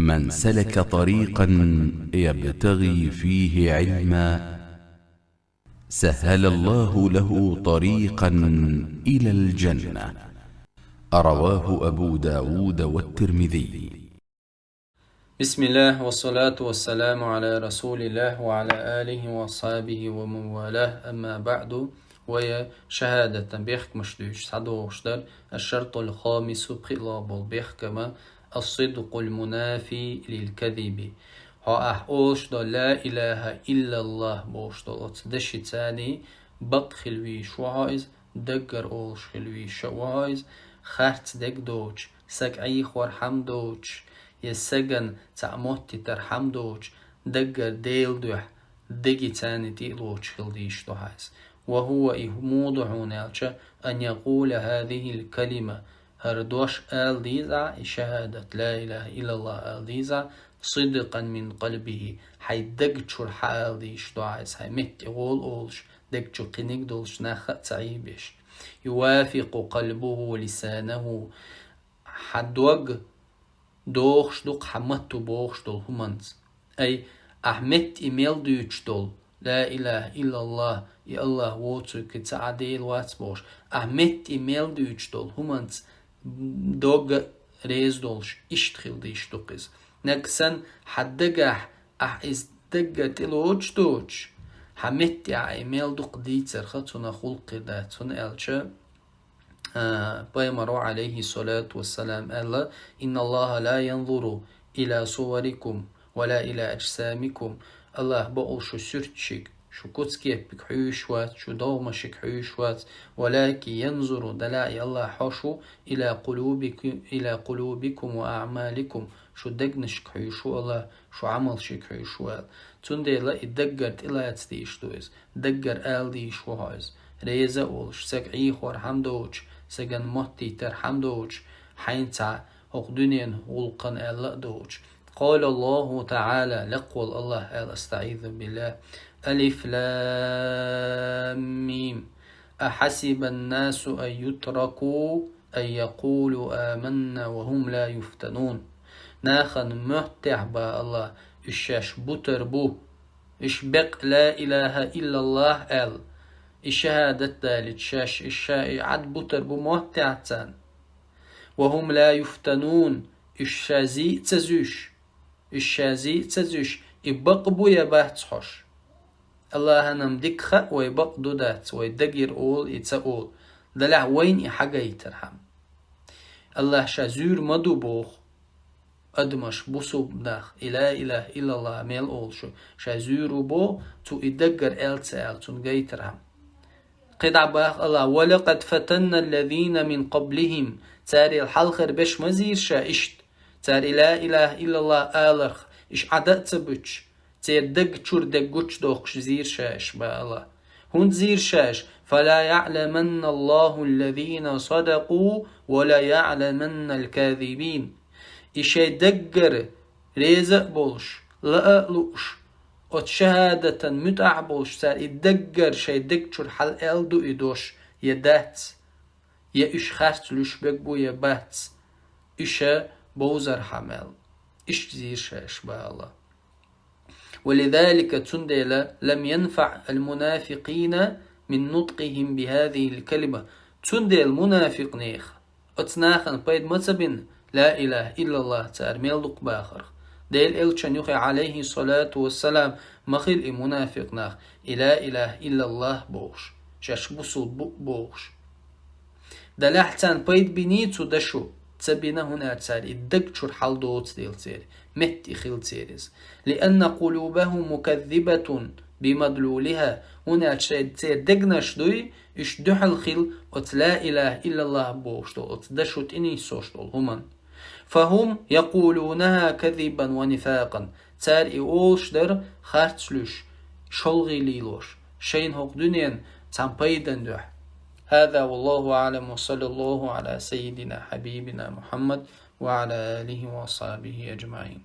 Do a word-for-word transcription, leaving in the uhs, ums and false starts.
من سلك طريقا يبتغي فيه علما سهل الله له طريقا إلى الجنة. رواه أبو داود والترمذي. بسم الله والصلاة والسلام على رسول الله وعلى آله وأصحابه ومن والاه، أما بعد. Вай шахӀадатан бехкамаш дуьйцуш схьадогӀуш дара, الشرط الخامس, пхиълагӀа бола бехкам, الصدق المنافي للكذب. Хьо ахь олуш долу لا إله إلا الله бохуш долу оцу дашица бакъ хила везаш ву хьо иза, даггара олуш хила везаш а ву хьо иза, харц дерг доцуш, саг Ӏехор хӀума доцуш, я сагана цхьаъ моттийтар хӀума доцуш, даггара Делан дуьхьа дегица тӀе а лоцуш хила дезаш ду хьо иза. وهو, и хӀума ду хьуна аьлча, أن يقول هذه الكلمة, хӀара дош ала деза ахь, и шахӀадат, لا إله إلا الله ала деза ахь, صدقا من قلبه, хьайн даг чуьра хьаала дезаш ду хьо иза, хьайн метта тӀе гӀоле олуш, даг чу кхиниг долуш, нах а ца Ӏийбеш. يوافق قلبه لسانه, хьан дог догӀуш ду-кх хьан матто бохуш долу хӀуманца. Ай, ахь метта и мел дуьйцуш долу, لا إله إلا الله, и АллахӀ воцург ца Ӏа Дела вац бохуш, ахь метта и мел дуьйцуш долу хӀуманца дог а реза долуш, иштта хила дезаш ду-кх иза. Нагахь санна хьан дагахь ахь иза даггара тӀе лоцуш доцуш, хьан метта тӀехь и мел дукха дийцарх цунах гӀуллакх хир дац, хӀунда аьлча, а, пайхамаро, عليه الصلاة والسلام, аьлла: إن الله لا ينظر إلى صوركم ولا إلى أجسامكم. АллахӀ бакъ шу суьрташка, шу куц-кеппиг хьуьйсуш вац, шу догӀмашка хьуьйсуш вац, ولكن ينظر, делахь и АллахӀ хьош ву, إلى قلوبكم، إلى قلوبكم وأعمالكم, шу дегнашка хьуьйсуш ву АллахӀ, шу Ӏамалшка хьуьйсуш ву аьлла. Цундела и даггара тӀелаца дезаш ду иза, даггара ала дезаш ву хьо иза. Реза а волуш, саг Ӏехор хӀума доцуш, сагана моттийтар хӀума доцуш, хьайна цхьа хӀокху дуьненан гӀуллакхана аьлла а доцуш. قال الله تعالى, лакхволу АллахӀ аьлла, أستعيذ بالله: ألف لام ميم. أحسب الناس أن يتركوا أن يقولوا آمنا وهم لا يفتنون. Нахана моьттехь, боху АллахӀа, уьш шаьш бутар бу, уьш беккъа لا إله إلا الله аьлла, и шахӀадат далийча шаьш, уьш ша и Ӏад бутар бу моьттехь царна. وهم لا يفتنون, уьш ша зий а ца зуьйш, уьш ша зий а ца зуьйш, и бакъ бу я бац хьош. АллахӀана-м дика хаьа вай бакъ ду дац, вай дагара олу и ца олу, делахь вайна и хьагайтархьама. АллахӀ ша зуьйр ма ду боху, адамаш, бусулба нах, и لا إله إلا الله мел олуш ша зуьйр ву боху, цо и даггара аьлла ца аьлла, цунна гайтархьама. КхидӀа боху АллахӀа: ولقد فتنا الذين من قبلهم. Царел хьалхара берш ма зийра ша иштта, цара и لا إله إلا الله аларх, уьш Ӏад а ца буьтуш, церан даг чуьра дерг гучудоккхуш зийра ша уьш, боху АллахӀа. ХӀунда зийра ша уьш? فليعلمن الله الذين صدقوا وليعلمن الكاذبين. И шайн даггара реза а болуш, лаа а лууш, оцу шахӀадатан муьтӀахь а болуш, цара и даггара шайн даг чуьра хьалааьлла ду и дош, я дац, я уьш харц луьйш берг бу, я бац, уьш бовзархьама аьлла. Иштта зийра ша уьш, боху АллахӀа. ولذلك, цундела, لم ينفع المنافقين من نطقهم بهذه الكلمة. Цундела мунафикъ нехан, оцу нахана пайда ма ца бина لا إله إلا الله цара мел дукха бахарх. Делан Элчанна юххе, عليه الصلاة والسلام, ма хилла и мунафикъ нах, и لا إله إلا الله бохуш, шаьш бусулба бу бохуш. Делахь царна пайда биний цу дашо? Ца бина, хӀунда аьлча цара и даг чуьра хьал доцу дела церан, метта и хилла церан иза. لأن قلوبهم مكذبة بمدلولها, хӀунда аьлча шайн церан дегнаш дуй, уьш дуьхьал хилла оцу لا إله إلا الله бохуш долу, оцу дашо тӀе нийсош долу хӀуманна. فهم يقولونها كذبا ونفاقا. Цара и олуш дара харц луьйш, шолгӀа лелош, шайна хӀокху дуьненан цхьана пайдан дуьхьа. هذا والله أعلم، وصلى الله على سيدنا حبيبنا محمد وعلى آله وأصحابه أجمعين.